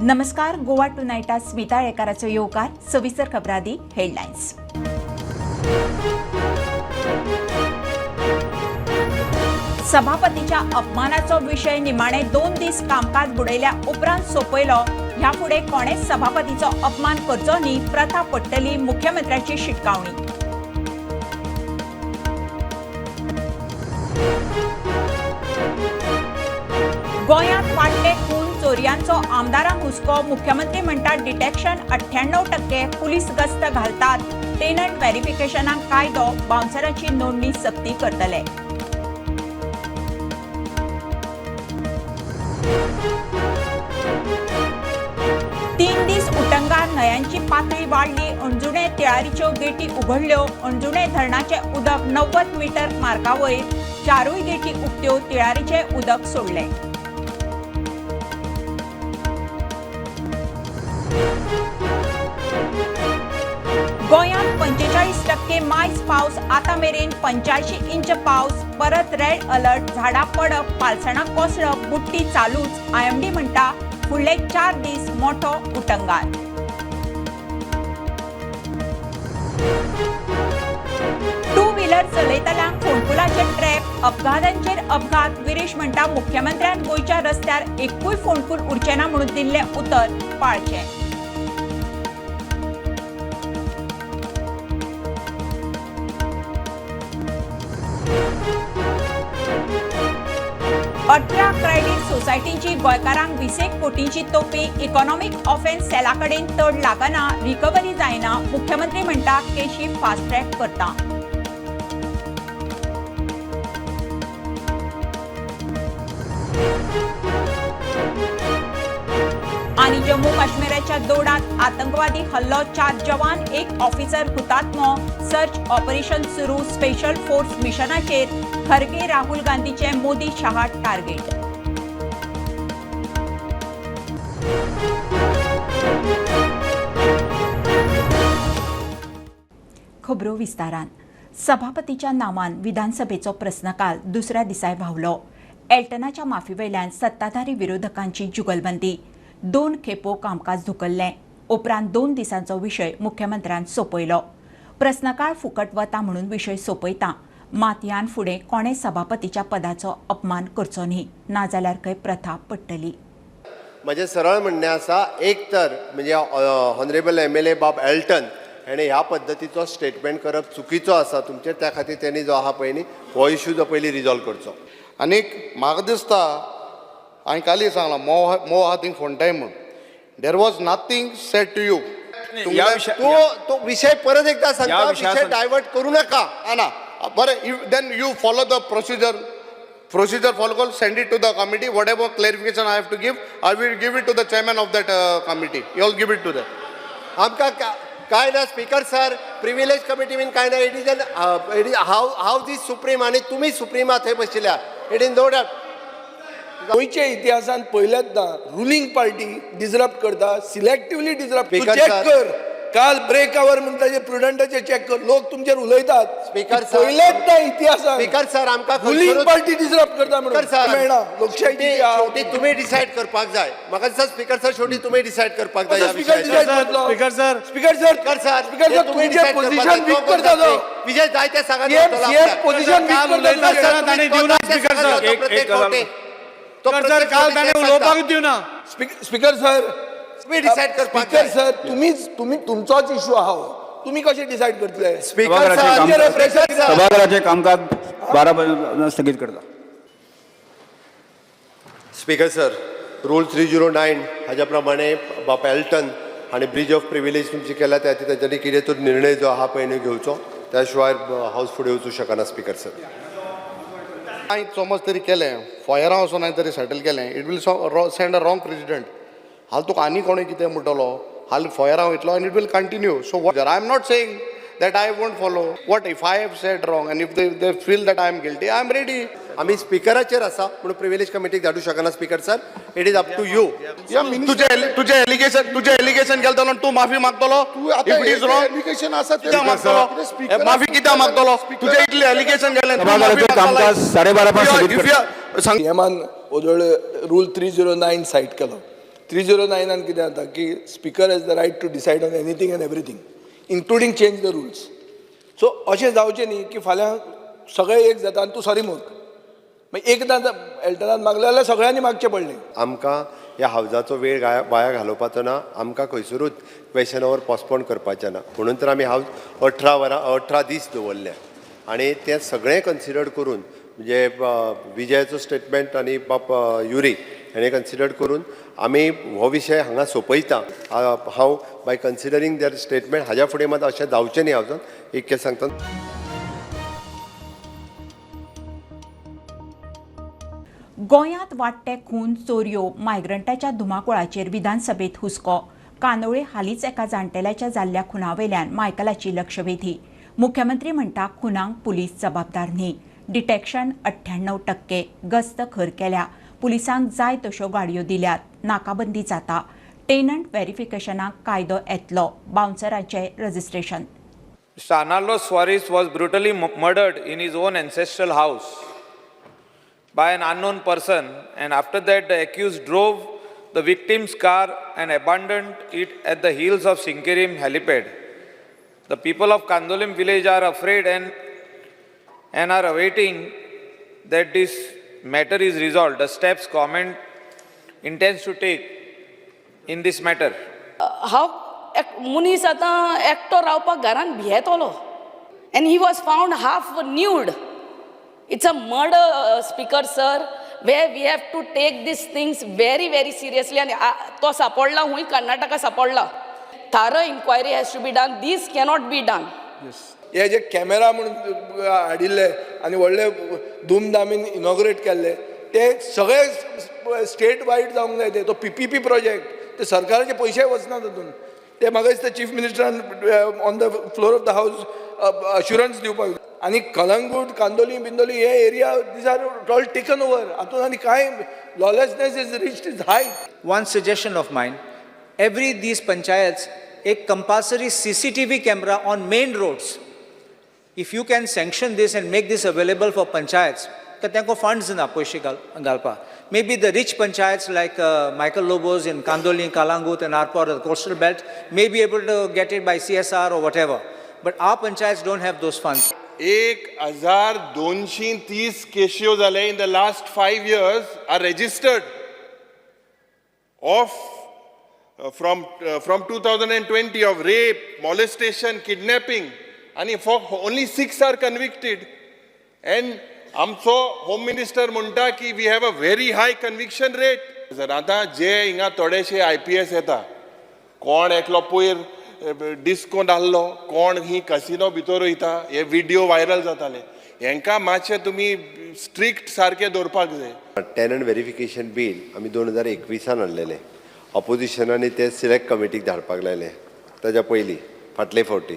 नमस्कार, गोवा टू नायटा स्मिता येकाराचो येवकार. सविस्तर खबरादी हेडलायन्स. सभापतीच्या अपमानाचो विशय निमाणे 2 दीस कामकाज बुडयल्या उपरांत सोंपयलो. ह्या फुडें कोणेच सभापतीचो अपमान करचो न्ही, प्रथा पडटली, मुख्यमंत्र्याची शिटकावणी. गोंयांत वाडटे खून चोरयांचो आमदारांक हुस्को. मुख्यमंत्री म्हणटात डिटेक्शन 98%. पुलीस गस्त घालतात. टेनंट व्हेरिफिकेशनाक कायदो, बाउन्सरांची नोंदणी सक्ती करतले. 3 दीस उटंगार, न्हंयांची पातळी वाडली. अंजुणे तिळारीच्यो गेटी उघडल्यो. अंजुणे धरणाचे उदक 90 मीटर मार्कावयर. 4 गेटी उक्त्यो. तिळारीचे उदक सोडले. गोंयांत 45% मायज पावस. आतां मेरेन 85 इंच पावस. परत रेड अलर्ट. झाडां पडप, पालसणां कोसळप, बुडटी चालूच. आयएमडी म्हणटा फुडले 4 दीस मोठो उटंगार. टू व्हीलर चलयतल्यांक फोंडकुलाचे ट्रॅप. अपघातांचेर अपघात. विरेश म्हणटा मुख्यमंत्र्यान गोंयच्या रस्त्यार एकूय फोंडकूल उरचें ना म्हणून दिल्लें उतर पाळचें. 18 क्रेडीट सोसायटींची गोंयकारांक 20 कोटींची तोपी. इकॉनॉमिक ऑफेन्स सेला कडेन तड लागना, रिकव्हरी जायना. मुख्यमंत्री म्हणटा केशी फास्ट ट्रॅक करता. आनी जम्मू काश्मीराच्या दोडात आतंकवादी हल्लो. 4 जवान, 1 ऑफिसर हुतात्मो. सर्च ऑपरेशन सुरू. स्पेशल फोर्स मिशनाचेर खरगे, राहुल गांधीचे मोदी शहा टार्गेट. खबरो विस्तारान. सभापतीच्या नांवान विधानसभेचो प्रस्नकाल दुसऱ्या दिसाय व्हांवलो. एल्टनाच्या माफीवेल्यान सत्ताधारी विरोधकांची जुगलबंदी. 2 खेपो कामकाज धुकल्लें. उपरांत 2 दिसांचो विशय मुख्यमंत्र्यान सोंपयलो. प्रस्नकाळ फुकट वता म्हणून विशय सोंपयता, मात ह्यान फुडें कोणें सभापतीच्या पदाचो अपमान करचो न्ही, नाजाल्यार खंय प्रथा पडटली. म्हजें सरळ म्हणणें आसा, एक तर म्हणजे ऑनरेबल एमएलए बाब एल्टन हेणें ह्या पद्दतीचो स्टेटमेंट करप चुकीचो आसा तुमचेर. त्या खातीर तेणी जो आहा पळय न्ही हो इशू जो पयलीं रिजॉल्व करचो. आनीक म्हाका दिसता हांवें कालय सांगलां मोव मोव आहा थिंग फोंडटाय म्हूण. There was nothing said to you. तो विशय परत एकदा सांगता, विशय डायवर्ट करू नका. ना बरें, then you follow the procedure. Procedure follow करून send it to the committee. Whatever clarification I have to give, I will give it to the chairman of that committee. You all give it to the आमकां काय ना speaker sir, privilege committee बीन काय ना. It is an it is how is supreme आनी तुमी supreme थंय बशिल्ल्या. It is no doubt. गोंयच्या इतिहासांत पयल्याच रुलींग पार्टी डिजरप्ट करता, selectively disrupt. Speaker check sir. कर, काल ब्रेक our म्हणटा जे प्रुडंटाचे चॅक कर, लोक तुमचेर उलयतात. Speaker sir. पयल्याच इतिहासांत स्पीकर सर, आमकां रुलींग पार्टी डिजरप्ट करता स्पीकर सर, म्हणून मेळना लोकशाही. शेवटी तुमी डिसायड करपाक जाय. म्हाका दिसता स्पीकर सर, शेवटी तुमी डिसायड करपाक जाय. स्पीकर डिसायड करतलो. Speaker sir, speaker sir, speaker sir, speaker sir, तुमचें पोझिशन वीक करता तो. विजय जायते सांगा. सीएम पोझिशन वीक करता. ताणें दिवना स्पीकर सर. सर, काल ताणें उलोवपाकूच दिवना. स्पीकर सर, तुमी डिसायड करपाक स्पीकर सर, तुम्ही तुमचोच इशू आहा हो. तुम्ही कशें डिसायड करतले? स्पीकर सर, प्रेशर सभाघराचे कामकाज 12 पर्यंत स्थगीत करता. स्पीकर सर, रूल 309 हाज्या प्रमाणे बाप एल्टन हाणें ब्रीज ऑफ प्रिविलेज तुमची केल्या. त्या खातीर तांच्यांनी कितें तो निर्णय जो आहा पळय न्हू घेवचो. त्या शिवाय हावस फुडें वचूं शकना स्पीकर सर. हांवें समज तरी केलें फोयरां वचोन हांवें तरी सेटल केलें, it will send a wrong precedent. हाल तुका आनी कोणूय कितें म्हणटलो, हाल फोयरां वयतलो आनी it will continue. So what I am not saying that I won't follow. What if I have said wrong and if they feel that I am guilty, I am ready. आमी स्पिकराचेर आसा म्हणून प्रिविलेज कमिटीक धाडूं शकना speaker sir. It is up to you. तुजें allegation, तुजें allegation केलें जाल्यार तूं माफी मागतलो. If it is wrong allegation आसा ते कित्याक मागतलो माफी? कित्याक मागतलो? तुजें इतलें एलिगेशन केलें. सभाघराचें कामकाज 12:30 पर्यंत स्थगीत करता. सीएमान ओदोळ रूल 309 सायट केलो. 309 कितें जाता की speaker has the right to decide on anything and everything, including change the rules. So अशें जावचें न्ही की फाल्यां सगळे एक जाता आनी तूं सॉरी मोग. मागीर एकदां एल्टनान मागलें जाल्यार सगळ्यांनी मागचें पडलें. आमकां ह्या हावजाचो वेळ वाया घालोवपाचो ना. आमकां खंयसरूच क्वेशन our postpone करपाचें ना, म्हणून तर आमी हावज 18 वरां 18 दीस दवरले आनी तें सगळें कन्सिडर करून, म्हणजे विजयाचो स्टेटमेंट आनी बाब युरी हेणें कन्सिडर करून आमी हो विशय हांगा सोंपयता. हांव बाय कन्सिडरींग there statement हाज्या फुडें मात अशें जावचें न्ही हावजान इतकें सांगता. गोंयांत वाडटे खून, चोरयो, मायग्रंटाच्या धुमाकुळाचेर विधानसभेत हुस्को. कांदोळे हालींच एका जाण्टेल्याच्या जाल्ल्या खुनावेल्यान मायकलाची लक्षवेधी. मुख्यमंत्री म्हणटा खुनांक पुलीस जबाबदार न्ही. डिटेक्शन 98%, गस्त खर केल्या, पुलिसांक जाय तश्यो गाडयो दिल्यात, नाकाबंदी जाता, टेनंट व्हेरिफिकेशनाक कायदो येतलो, बाउन्सरांचें registration. Mr. Arnaldo Soares was brutally murdered in his own ancestral house by an unknown person, and after that, the accused drove the victim's car and abandoned it at the heels of Sinquerim helipad. The people of Candolim village are afraid and are awaiting that this matter is resolved. The steps government intends to take in this matter. हांव एक मनीस आतां एकटो रावपाक घरान भियेतलो, and he was found half nude. It's a murder, speaker sir, way we have to take these things very very seriously. आनी तो सापडला हूंय, कर्नाटका सापडला. Thorough inquiry has to be done. These cannot be done. हे जे camera म्हणून हाडिल्ले आनी व्हडले धुमधामीन इनॉग्रेट केल्ले, ते सगळे स्टेट वायड जावंक जाय. ते तो पीपीपी प्रोजेक्ट, ते सरकाराचे पयशे वचना तातूंत. ते म्हाका दिसता chief मिनिस्टरान on the floor of the house assurance दिवपाक जाय. आनी कलंगूट, कांदोली बिंदोली हे area, these are all taken over. हातूंत आनी कांय lawlessness is reached its height. One suggestion of mine, every these panchayats, a compulsory CCTV camera on main roads. If you can sanction this and make this available for panchayats, तर तांकां funds ना पयशे घालपाक. Maybe the rich panchayats like Michael Lobo's in Candolim, Calangute and Arpora, the coastal belt, may be able to get it by CSR or whatever. But our panchayats don't have those funds. 1230 केश्यो जाले in the last 5 years are registered of from 2020 of rape, molestation, kidnapping, आनी for only 6 are convicted. And आमचो home minister म्हणटा की we have a very high conviction rate. Sir, आतां जे हिंगा थोडेशे IPS येता, कोण एकलो पयर डिस्कोन आहलो, कोण ही कसिनो भितर वयता, हे व्हिडियो व्हायरल जाताले. हेंकां मातशें तुमी स्ट्रिक्ट सारकें दवरपाक जाय. टेनंट व्हेरिफिकेशन बील आमी 2021 हाडलेलें. ऑपोजिशनांनी तें सिलेक्ट कमिटीक धाडपाक लायलें ताज्या पयलीं फाटले फावटी.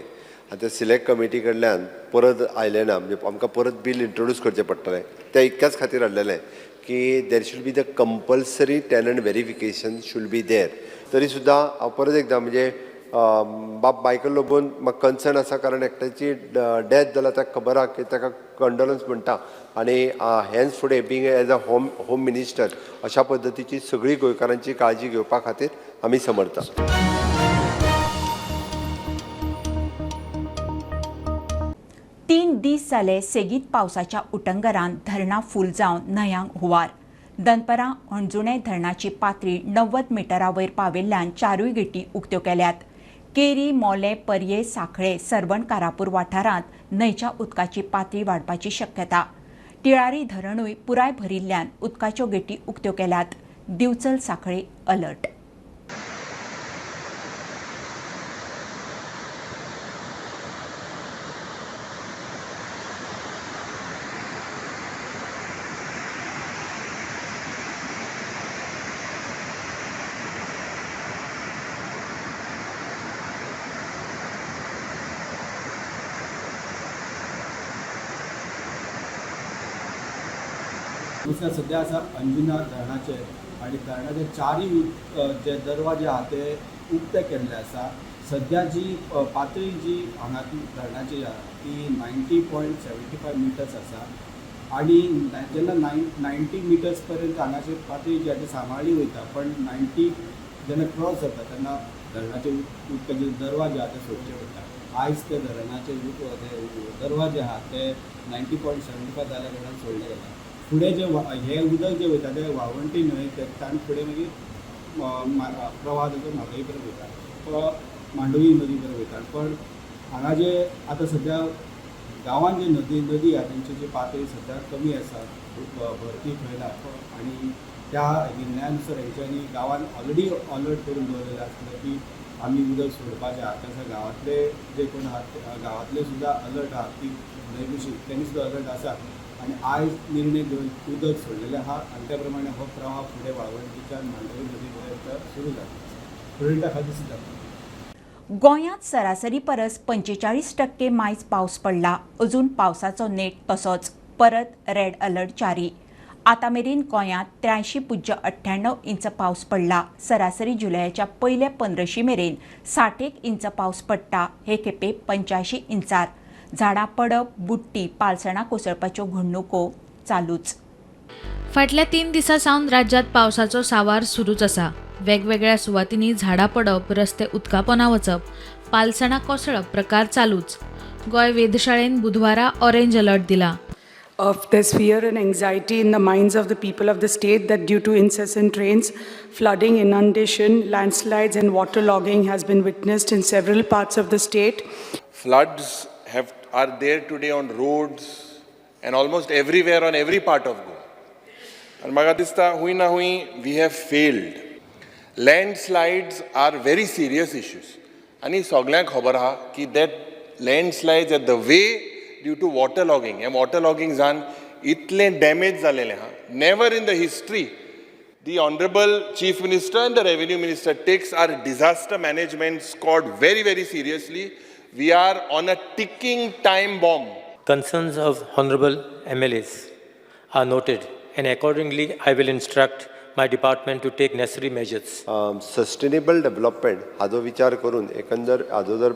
आनी ते सिलेक्ट कमिटी कडल्यान परत आयलें ना, म्हणजे आमकां परत बील इंट्रोड्यूस करचें पडटलें. तें इतक्याच खातीर हाडलेलें की there should be the compulsory tenant verification should be there. तरी सुद्दां हांव परत एकदां म्हणजे बाब मायकल लोबोन म्हाका कन्सर्न आसा, कारण एकट्याची डेथ जाल्या ताका खबर आहा की ताका कंडोलन्स म्हणटा. आनी हेन्स फुडें being as a home minister अशा पद्दतीची सगळी गोंयकारांची काळजी घेवपा खातीर आमी समर्था. 3 दीस जाले सेगीत पावसाच्या उटंगरान धरणां फूल जावन न्हंयांक हुंवार. दनपरां हणजुणें धरणाची पातळी 90 मिटरा वयर पाविल्ल्यान 4 गेटी उक्त्यो केल्यात. केरी, मोलें, पर्ये, सांखळे, सर्वण कारापूर वाठारांत न्हंयच्या उदकाची पातळी वाडपाची शक्यता. तिळारी धरणूय पुराय भरिल्ल्यान उदकाच्यो गेटी उक्त्यो केल्यात. दिवचल सांखळे अलर्ट. दुसरें सद्या आसा अंजुना धरणाचेर आनी धरणाचे चारूय जे दरवाजे आहा ते उक्ते केल्ले आसा. सद्या जी पातळी जी हांगा धरणाची आहा ती 90.75 मिटर्स आसा आनी जेन्ना 90 मिटर्स पर्यंत हांगाची पातळी जी आहा ती सांबाळ्ळी वयता, पण 90 जेन्ना क्रॉस जाता तेन्ना धरणाचे उदकाचे दरवाजे आहा ते सोडचे पडटा. आयज ते धरणाचे ते दरवाजे आहा ते 90.75 जाल्या कारणान सोडले गेला. फुडें जे हें उदक जें वयता तें वाळवंटी न्हंय ताण फुडें मागीर प्रवाह तेजो म्हादय पर्यंत वयता, मांडवी नदी पर्यंत वयता. पण हांगा जे आतां सद्या गांवांत जे नदी आहा तेंची जी पातळी सद्या कमी आसा, भरती खंय ना आनी त्या निर्णयानुसार हेंच्यांनी गांवांत ऑलरेडी अलर्ट करून दवरलेलें आसलें की आमी उदक सोडपाचें आहा. तशें गांवांतले जे कोण आहात गांवांतले सुद्दां अलर्ट आहात की न्हंय कुशीक तेणी सुद्दां अलर्ट आसा आनी आयज निर्णय घेवन उदक सोडलेलें आहा आनी त्या प्रमाणे हो प्रवाह फुडें वाळवंटीच्यान मांडवी नदी पर्यंत सुरू जाता. प्रुडंटा खातीर सुद्दां गोंयांत सरासरी परस 45% मायज पावस पडला. अजून पावसाचो नेट तसोच, परत रेड अलर्ट जारी. आतां मेरेन गोंयांत 83.98 इंच पावस पडला. सरासरी जुलयाच्या पयल्या 15 मेरेन 60 इंच पावस पडटा. हे खेपे 85 इंचार. झाडां पडप, बुडटी, पालसणां कोसळपाच्यो घडणुको चालूच. फाटल्या 3 दिसां सावन राज्यांत पावसाचो सावार सुरूच आसा. वेगवेगळ्या सुवातींनी झाडां पडप, रस्ते उदकापोना वचप, पालसणां कोसळप प्रकार चालूच. गोंय वेधशाळेन बुधवारा ऑरेंज अलर्ट दिला. Of there's fear and anxiety in the minds of the people of the state that due to incessant rains, flooding, inundation, landslides and waterlogging has been witnessed in several parts of the state. Floods are there today on roads and almost everywhere on every part of Goa. आनी म्हाका दिसता हुंय ना हुंय we have failed. Landslides are very serious issues आनी सगल्यांक खबर आहा की that landslides at the way due to water logging. हें वॉटर लॉगींग जावन इतलें डॅमेज जालेलें आहा, never in the history the honourable chief minister and the revenue minister takes our disaster management squad very very seriously. We are on a ticking time bomb. Concerns of honorable MLAs are noted and accordingly I will instruct my department to take necessary measures. Sustainable development हाजो विचार करून एकंदर हाजो जर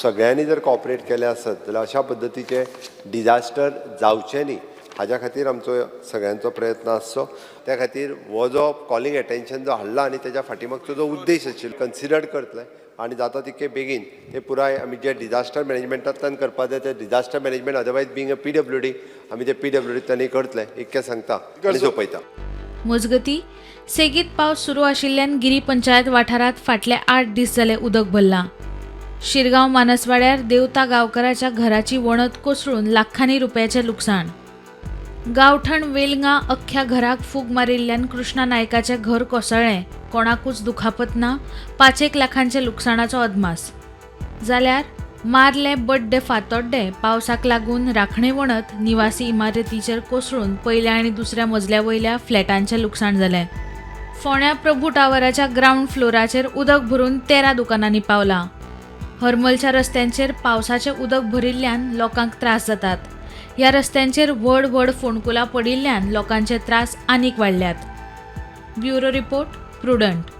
सगळ्यांनी जर cooperate केलें आसत जाल्यार अशा पद्दतीचे डिजास्टर जावचें न्ही हाज्या खातीर आमचो सगळ्यांचो प्रयत्न आसचो. त्या खातीर हो जो कॉलिंग एटेन्शन जो हाडला आनी तेज्या फाटीमागचो जो उद्देश आशिल्लो कन्सिडर करतले आनी जाता तितके बेगीन ते पुराय आमी जे डिजास्टर मॅनेजमेंटांतल्यान करपाक जाय ते disaster management otherwise being a PWD आमी ते PWDंतल्यानूय करतले इतकें सांगता आनी सोंपयता. मजगती सेगीत पावस सुरू आशिल्ल्यान गिरी पंचायत वाठारांत फाटले 8 दीस जाले उदक भरलां. शिरगांव मानसवाड्यार देवता गांवकराच्या घराची वणत कोसळून लाखांनी रुपयाचें लुकसाण. गांवठण वेलंगा अख्ख्या घराक फूग मारिल्ल्यान कृष्णा नायकाचें घर कोसळ्ळें. कोणाकूच दुखापत ना. 5-1 लाखांच्या लुकसाणाचो अदमास. जाल्यार मारले बड्डे फातोड्डे पावसाक लागून राखणे वणत निवासी इमारतीचेर कोसळून पयल्या आनी दुसऱ्या मजल्या वयल्या फ्लॅटांचें लुकसाण जालें. फोंड्या प्रभू टावराच्या ग्रावंड फ्लोराचेर उदक भरून 13 दुकानांनी पावलां. हरमलच्या रस्त्यांचेर पावसाचें उदक भरिल्ल्यान लोकांक त्रास जातात. ह्या रस्त्यांचेर व्हड व्हड फोंडकुलां पडिल्ल्यान लोकांचे त्रास आनीक वाडल्यात. Bureau report, Prudent.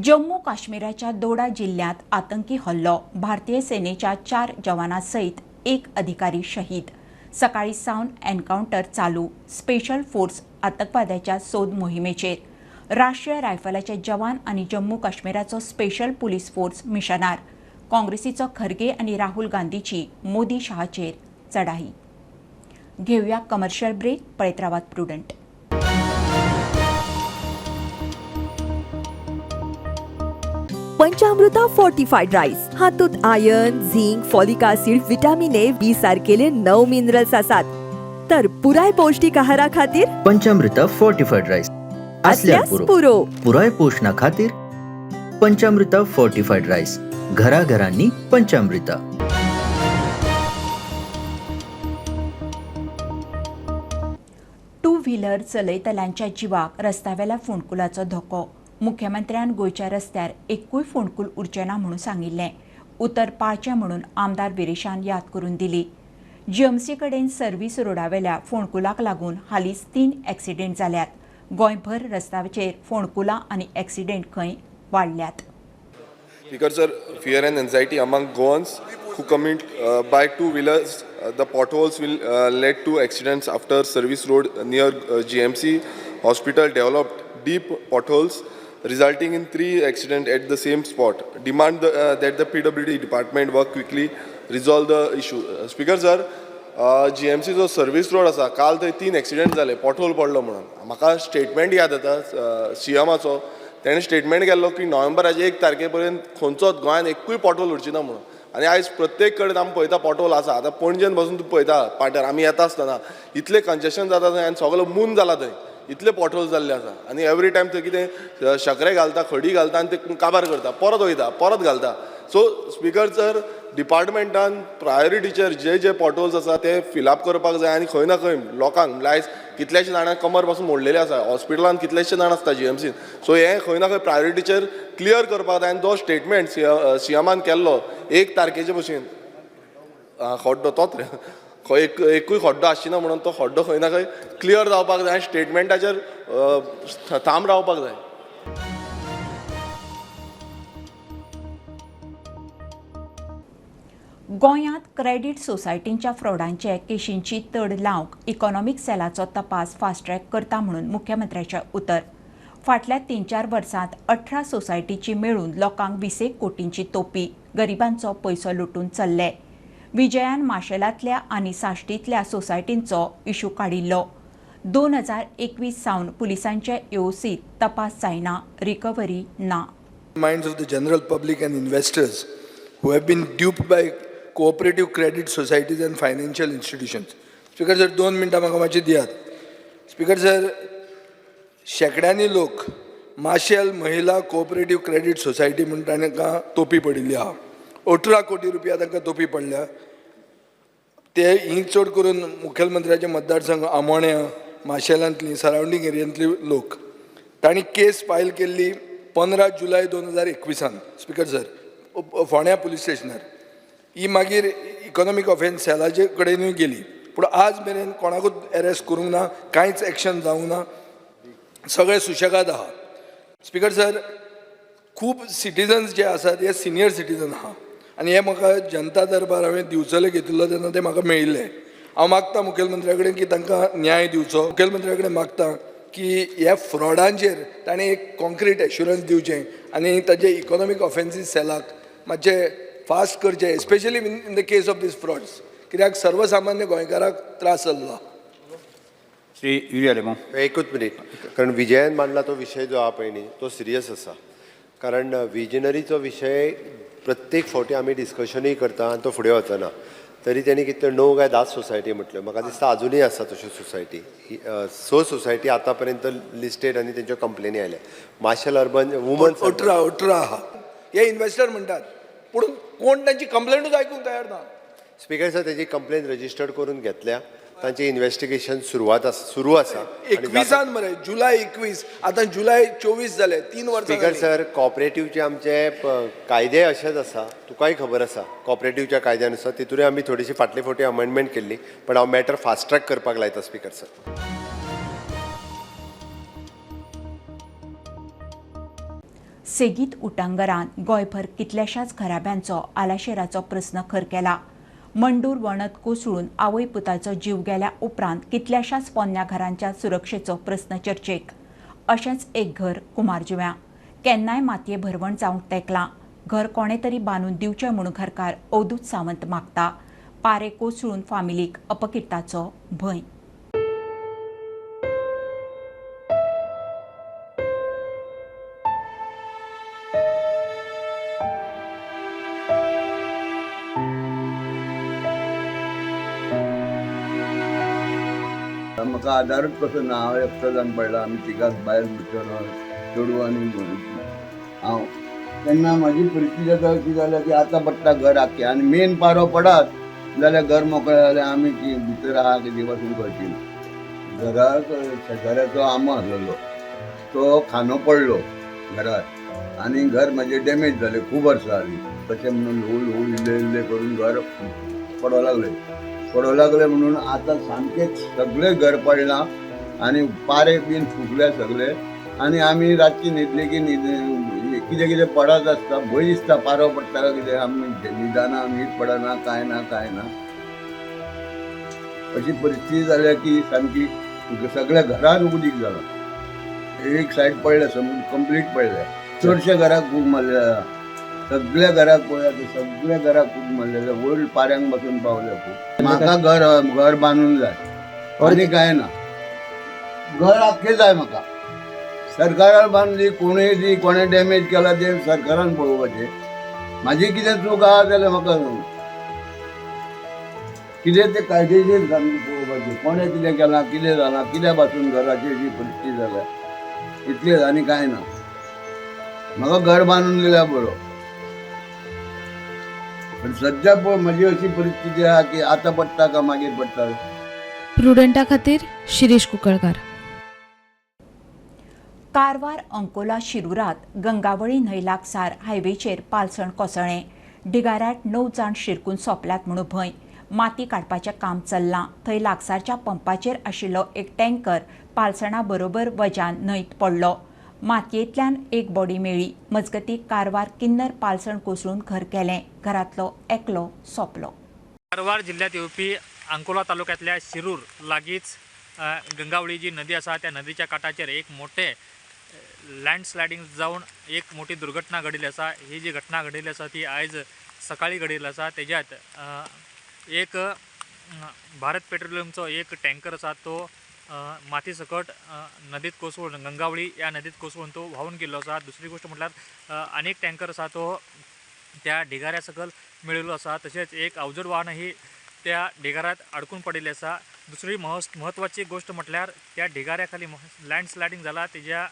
Jammu काश्मीराच्या Doda जिल्ल्यांत आतंकी हल्लो. भारतीय सेनेच्या 4 जवानां सयत 1 अधिकारी शहीद. सकाळी सावन एन्कावंटर चालू. स्पेशल फोर्स आतंकवाद्याच्या सोद मोहिमेचेर. राष्ट्रीय रायफलाचे जवान आनी Jammu काश्मीराचो special police force मिशनार. काँग्रेसीचो Kharge आनी राहुल गांधीची मोदी शहाचेर चढाई. घेवया कमर्शियल ब्रेक. पळयत रावात प्रुडंट. पंचामृता फोर्टिफाईड राईस हातूंत iron, zinc, folic acid, vitamin A, B सारकेले 9 मिनरल्स आसात. तर पुराय पौष्टिक आहारा खातीर पंचामृता फोर्टिफाईड राईस असल्यास पुरो. पुराय पोषणा खातीर पंचामृता फोर्टिफाईड राईस घराघरांनी पंचामृता. टू व्हीलर चलयतल्यांच्या जिवाक रस्त्यावेल्या फोंडकुलाचो धोको. मुख्यमंत्र्यान गोंयच्या रस्त्यार एकूय फोंडकूल उरचें ना म्हणून सांगिल्लें. उतर पाळचें म्हणून आमदार विरेशान याद करून दिली. जीएमसी कडेन सर्व्हिस रोडावेल्या फोंडकुलाक लागून हालींच 3 एक्सिडेंट जाल्यात. गोंयभर रस्त्याचेर फोंडकुलां आनी एक्सिडेंट खंय वाडल्यात. Speaker sir, fear and anxiety among Goans who commute by two wheelers, the potholes will lead to accidents after service road near GMC hospital developed deep potholes. resulting in three accident at the same spot. Demand that the PWD department work quickly resolve the issue. Speaker sir, GMC जो service road आसा, काल थंय तीन accident जाले पोटहोल पडलो म्हणून. म्हाका statement याद जाता सीएमाचो, तेणें स्टेटमेंट केल्लो की नोव्हेंबराचे 1 तारखे पर्यंत खंयचोच गोंयांत एकूय पोटहोल उरची ना म्हणून. आनी आयज प्रत्येक कडेन आमी पळयता पोटहोल आसा. आतां पणजेन बसून तूं पळयता पाट्यार आमी येता आसतना इतलें कंजेशन जाता थंय आनी सगलो मून जाला थंय, इतले पोटहोल जाल्ले आसा. आनी एवरी टायम थंय कितें शकरे घालता, खडी घालता आनी ते काबार करता, परत वयता, परत घालता. सो स्पीकर सर, डिपार्टमेंटान प्रायोरिटीचेर जे जे पोटहोल्स आसा ते फिलअप करपाक जाय. आनी खंय ना खंय लोकांक म्हणल्यार आयज कितल्याशे जाणांक कमर पासून मोडलेले आसा, हॉस्पिटलान कितलेशे जाण आसता जीएमसीन. सो हें खंय ना खंय प्रायोरिटीचेर क्लियर करपाक जाय. आनी तो स्टेटमेंट सीएमान केल्लो 1 तारखेचे भशेन खड्डो तोच रे, खंय एकूय खड्डो आसची ना म्हणून, तो खड्डो खंय ना खंय क्लियर जावपाक जाय आनी स्टेटमेंटाचेर थाम रावपाक जाय. गोंयांत क्रेडीट सोसायटींच्या फ्रॉडांचे केशींची तड लावंक इकॉनॉमीक सेलाचो तपास फास्ट ट्रॅक करता म्हणून मुख्यमंत्र्याचें उतर. फाटल्या 3-4 वर्सांत 18 सोसायटीची मेळून लोकांक 20 कोटींची तोपी, गरिबांचो पयसो लुटून चल्ले. विजयान माशेलांतल्या आनी साश्टींतल्या सोसायटींचो इशू काडिल्लो. 2021 सावन पुलिसांचे एओसीत तपास जायना, रिकव्हरी ना. Minds of the general public and investors who have been duped by cooperative credit societies and financial institutions. Speaker sir, 2 मिनटां म्हाका मातशी दियात. स्पीकर सर, शेंकड्यांनी लोक माशेल महिला कोऑपरेटीव क्रेडीट सोसायटी म्हूण तांकां तोपी पडिल्ली आहा. 18 कोटी रुपया तांकां तोपी पडल्या. ते ही चड करून मुखेलमंत्र्याचे मतदारसंघ आमोण्या, माशेलांतली सरावंडींग एरियांतली लोक. तांणी केस फायल केल्ली 15 जुलय 2021 स्पीकर सर, फोंड्या पुलीस स्टेशनार. ही मागीर इकॉनॉमीक ऑफेन्स सेलाचे कडेनूय गेली, पूण आज मेरेन कोणाकूच एरेस्ट करूंक ना, कांयच एक्शन जावंक ना, सगळे सुशेगाद आहा. स्पीकर सर, खूब सिटीजन्स जे आसात हे सिनियर सिटीजन आहा आनी हे म्हाका जनता दरबार हांवें दिवचले घेतिल्लो तेन्ना ते म्हाका मेळिल्ले. हांव मागता मुखेलमंत्र्या कडेन की तांकां न्याय दिवचो. मुखेलमंत्र्या कडेन मागता की ह्या फ्रॉडांचेर ताणें एक कॉन्क्रीट एश्युरन्स दिवचें आनी ताजे इकॉनॉमीक ऑफेन्सीस सेलाक मातशें फास्ट करचें, especially in the case of these frauds, कित्याक सर्वसामान्य गोंयकाराक त्रास जाल्लो. श्री युरी आलेमांव. एकूच मिनीट, कारण विजयान मांडला तो विशय जो आहा पळय न्ही तो सिरियस आसा. कारण विजनरीचो विशय प्रत्येक फावटी आमी डिस्कशनूय करता आनी तो फुडें वचना. तरी तेणी कितल्यो 9 काय 10 सोसायटी म्हटल्यो, म्हाका दिसता आजुनूय आसा तश्यो सोसायटी. 6 सोसायटी आतां पर्यंत लिस्टेड आनी तेंच्यो कंप्लेनी आयल्या. माशेल अर्बन वुमन्स 18 आहा हे इन्वेस्टर म्हणटात, पूण कोण तांची कंप्लेंटूच आयकूंक तयार ना. स्पीकर सर, तेजी कंप्लेन रजिस्टर्ड करून घेतल्या, तांचे इन्वेस्टिगेशन सुरू आसा. 21 मरे, जुलय 21, आतां जुलय 24 जाले, 3 वर्सां. स्पीकर सर, कॉपरेटिवचे आमचे कायदे अशेच आसा, तुकाय खबर आसा. कॉपरेटिवच्या कायद्यानुसार तितूनय आमी थोडीशी फाटले फावटी अमेंडमेंट केल्ली, पण हांव मॅटर फास्ट ट्रॅक करपाक लायता स्पीकर सर. सेगीत उटांगरान गोंयभर कितल्याशाच घराब्यांचो आलाशेराचो प्रस्न खर केला. मंडूर वणत कोसळून आवय पुताचो जीव गेल्या उपरांत कितल्याशाच पोन्न्या घरांच्या सुरक्षेचो प्रस्न चर्चेक. अशेंच एक घर कुमारजुव्यां केन्नाय मातये भरवण जावंक तेंकलां. घर कोणे तरी बांदून दिवचें म्हूण घरकार अवधूत सावंत मागता. पारे कोसळून फामिलीक अपकिर्ताचो भंय. म्हाका आदारूच कसो ना, हांव एकटो जावन पडला. आमी तिगाच बायल चेडूं आनी हांव. तेन्ना म्हाजी परिस्थिती आतां अशी जाल्या की आतां पडटा घर आख्खें आनी मेन पारो पडात जाल्यार घर मोकळें जाल्यार आमी भितर आहा कितें वचून कळची ना. घराक शेजाऱ्याचो आंबो आसलेलो तो खांदो पडलो घरार आनी घर म्हाजें डॅमेज जालें. खूब वर्सां जालीं तशें म्हणून ल्हवू ल्हवू इल्लें इल्लें करून घर पडोंक लागलें. पडोंक लागलें म्हणून आतां सामकेंच सगळें घर पडलां आनी पारे बीन फुगले सगळे. आनी आमी रातची न्हिदली की कितें कितें पडत आसता, भंय दिसता पारो पडटा काय कितें. आमी न्हिदना, न्हीद पडना, कांय ना कांय ना. अशी परिस्थिती जाल्या की सामकी सगळ्या घरान उदीक जालां. एक सायड पडल्या, कंप्लीट पडल्या. चडशे घराक खूब मारलेले आहा. सगळ्या घराक पळयात, सगळ्या घराक खूब मारलेले, वयर पाऱ्यांक पासून पावले खूब. म्हाका घर घर बांदून जाय, आनी कांय ना. घर आख्खें जाय म्हाका. सरकारान बांदली, कोणूय दी, कोणें डॅमेज केला तें सरकारान पळोवपाचें. म्हाजी कितें चूक आहा जाल्यार म्हाका कितें तें कायदेशीर सामकें पळोवपाचें, कोणें कितें केलां, कितें जालां, कित्या पासून घराची अशी परिस्थिती जाल्या. इतलेंच, आनी कांय ना. म्हाका घर बांदून दिल्यार बरो. पण सद्या पळय म्हजी अशी परिस्थिती आहा की आतां पडटा काय मागीर पडटा. प्रुडंटा खातीर शिरीष कुंकळकार. कारवार अंकोला शिरूरात गंगावळी न्हंय लागसार हायवेचेर पालसण कोसळ्ळें. ढिगाऱ्यात 9 जाण शिरकून सोंपल्यात म्हणून भंय. माती काडपाचें काम चल्लां थंय लागसारच्या पंपाचेर आशिल्लो एक टँकर पालसणा बरोबर वज्यान न्हंयत पडलो. मातयेंतल्यान एक बॉडी मेळ्ळी. मजगतीं कारवार किन्नर पालसण कोसळून घर केलें. घरांतलो एकलो सोंपलो. कारवार जिल्ह्यात येवपी अंकोला तालुक्यांतल्या शिरूर लागींच गंगावळी जी नदी आसा त्या नदीच्या काठाचेर एक मोठे लँडस्लायडींग जावन एक मोठी दुर्घटना घडिल्ली आसा. ही जी घटना घडिल्ली आसा ती आयज सकाळी घडिल्ली आसा. तेज्यात एक भारत पेट्रोलियमचो एक टँकर आसा तो माती सकट नदीत कोसळून, गंगावळी ह्या नदीत कोसळून तो व्हांवून गेल्लो आसा. दुसरी गोश्ट म्हटल्यार आनीक टँकर आसा तो त्या ढिगाऱ्या सकयल मेळिल्लो आसा. तशेंच एक अवजड वाहन ही त्या ढिगाऱ्यांत अडकून पडिल्लें आसा. दुसरी म्हत्वाची गोश्ट म्हटल्यार त्या ढिगाऱ्या खाली लँडस्लायडींग जाला तेज्या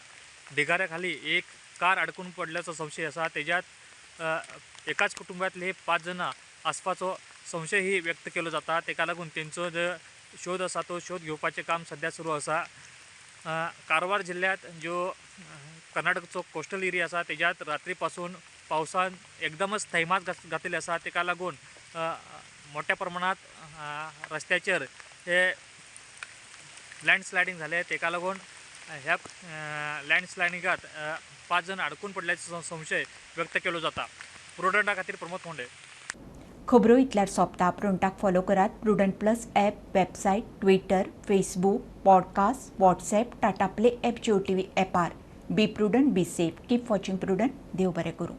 ढिगाऱ्या खाली एक कार अडकून पडल्याचो संशय आसा. तेज्यात एकाच कुटुंबांतले 5 जाणां आसपाचो संशयही व्यक्त केलो जाता. तेका लागून तेंचो जो शोध आसा तो शोध घेवपाचें काम सद्या सुरू आसा. कारवार जिल्ल्यांत ज्यो कर्नाटकचो कोस्टल एरिया आसा तेज्यात रात्री पासून पावसान एकदमच थैमात घातिल्ले आसा. तेका लागून मोठ्या प्रमाणात रस्त्याचेर हे लँडस्लायडींग जालें. तेका लागून ह्या लँडस्लायडिंगात 5 जाण अडकून पडल्याचो संशय व्यक्त केलो जाता. प्रुडंटा खातीर प्रमोद फोंडे. खबरो इतल्यार सोंपता. प्रुडंटाक फॉलो करात Prudent plus app, website, Twitter, Facebook, podcast, WhatsApp, Tata Play app, Jio TV ॲपार. Be prudent, be safe, keep watching Prudent. देव बरें करूं.